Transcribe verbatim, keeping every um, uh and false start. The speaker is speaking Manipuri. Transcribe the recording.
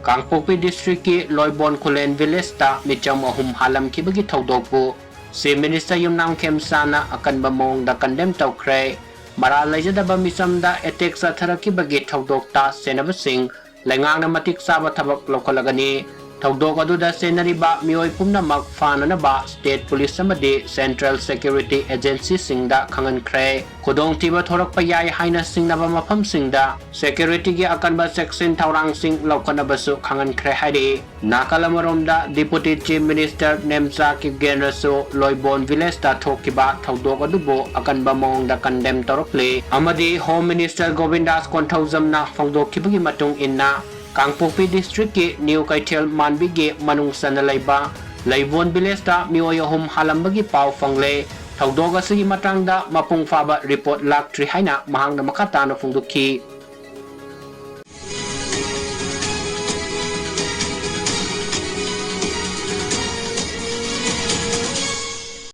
ꯀꯥꯡꯄꯣꯛꯄꯤ ꯗꯤꯁꯇ꯭ꯔꯤꯛꯀꯤ ꯂꯣꯏꯕꯣꯟ ꯈꯨꯂꯦꯟ ꯚꯤꯂꯦꯖꯇ ꯃꯤꯆꯝ ꯑꯍꯨꯝ ꯍꯥꯜꯂꯝꯈꯤꯕꯒꯤ ꯊꯧꯗꯣꯛꯄꯨ ꯆꯤꯐ ꯃꯤꯅꯤꯁꯇꯔ ꯌꯨꯝꯅꯥꯝ ꯈꯦꯝꯆꯥꯅ ꯑꯀꯟꯕ ꯃꯑꯣꯡꯗ ꯀꯟꯗꯦꯝ ꯇꯧꯈ꯭ꯔꯦ꯫ ꯃꯔꯥꯜ ꯂꯩꯖꯗꯕ ꯃꯤꯆꯝꯗ ꯑꯦꯇꯦꯛ ꯆꯠꯊꯔꯛꯈꯤꯕꯒꯤ ꯊꯧꯗꯣꯛꯇ ꯆꯦꯟꯅꯕꯁꯤꯡ ꯂꯩꯉꯥꯛꯅ ꯃꯇꯤꯛ ꯆꯥꯕ ꯊꯕꯛ ꯂꯧꯈꯠꯂꯒꯅꯤ꯫ ꯊꯧꯗꯣꯛ ꯑꯗꯨꯗ ꯆꯦꯟꯅꯔꯤꯕ ꯃꯤꯑꯣꯏ ꯄꯨꯝꯅꯃꯛ ꯐꯥꯅꯅꯕ ꯁ꯭ꯇꯦꯠ ꯄꯨꯂꯤꯁ ꯑꯃꯗꯤ ꯁꯦꯟꯇ꯭ꯔꯦꯜ ꯁꯦꯀ꯭ꯌꯨꯔꯤꯇꯤ ꯑꯦꯖꯦꯟꯁꯤꯁꯤꯡꯗ ꯈꯪꯍꯟꯈ꯭ꯔꯦ꯫ ꯈꯨꯗꯣꯡꯊꯤꯕ ꯊꯣꯔꯛꯄ ꯌꯥꯏ ꯍꯥꯏꯅ ꯆꯤꯡꯅꯕ ꯃꯐꯝꯁꯤꯡꯗ ꯁꯦꯀ꯭ꯌꯨꯔꯤꯇꯤꯒꯤ ꯑꯀꯟꯕ ꯆꯦꯛꯁꯤꯟ ꯊꯧꯔꯥꯡꯁꯤꯡ ꯂꯧꯈꯠꯅꯕꯁꯨ ꯈꯪꯍꯟꯈ꯭ꯔꯦ ꯍꯥꯏꯔꯤ꯫ ꯅꯥꯀꯜ ꯑꯃꯔꯣꯝꯗ ꯗꯤꯄꯨꯇꯤ ꯆꯤꯐ ꯃꯤꯅꯤꯁꯇꯔ ꯅꯦꯝꯆꯥ ꯀꯤꯞꯒꯦꯟꯅꯁꯨ ꯂꯣꯏꯕꯣꯟ ꯚꯤꯂꯦꯖꯇ ꯊꯣꯛꯈꯤꯕ ꯊꯧꯗꯣꯛ ꯑꯗꯨꯕꯨ ꯑꯀꯟꯕ ꯃꯑꯣꯡꯗ ꯀꯟꯗꯦꯝ ꯇꯧꯔꯛꯂꯤ ꯑꯃꯗꯤ ꯍꯣꯝ ꯃꯤꯅꯤꯁꯇꯔ ꯒꯣꯕꯤꯟꯗꯥꯁ ꯀꯣꯟꯊꯧꯖꯝꯅ ꯐꯣꯡꯗꯣꯛꯈꯤꯕꯒꯤ ꯃꯇꯨꯡ ꯏꯟꯅ, ꯀꯥꯡꯄꯣꯛꯄꯤ ꯗꯤꯁꯇ꯭ꯔꯤꯛꯀꯤ ꯅ꯭ꯌꯨ ꯀꯩꯊꯦꯜ ꯃꯥꯟꯕꯤꯒꯤ ꯃꯅꯨꯡ ꯆꯟꯅ ꯂꯩꯕ ꯂꯩꯕꯣꯟ ꯚꯤꯂꯦꯖꯇ ꯃꯤꯑꯣꯏ ꯑꯍꯨꯝ ꯍꯥꯜꯂꯝꯕꯒꯤ ꯄꯥꯎ ꯐꯪꯂꯦ꯫ ꯊꯧꯗꯣꯛ ꯑꯁꯤꯒꯤ ꯃꯇꯥꯡꯗ ꯃꯄꯨꯡ ꯐꯥꯕ ꯔꯤꯄꯣꯔꯠ ꯂꯥꯛꯇ꯭ꯔꯤ ꯍꯥꯏꯅ ꯃꯍꯥꯛꯅ ꯃꯈꯥ ꯇꯥꯅ ꯐꯣꯡꯗꯣꯛꯈꯤ꯫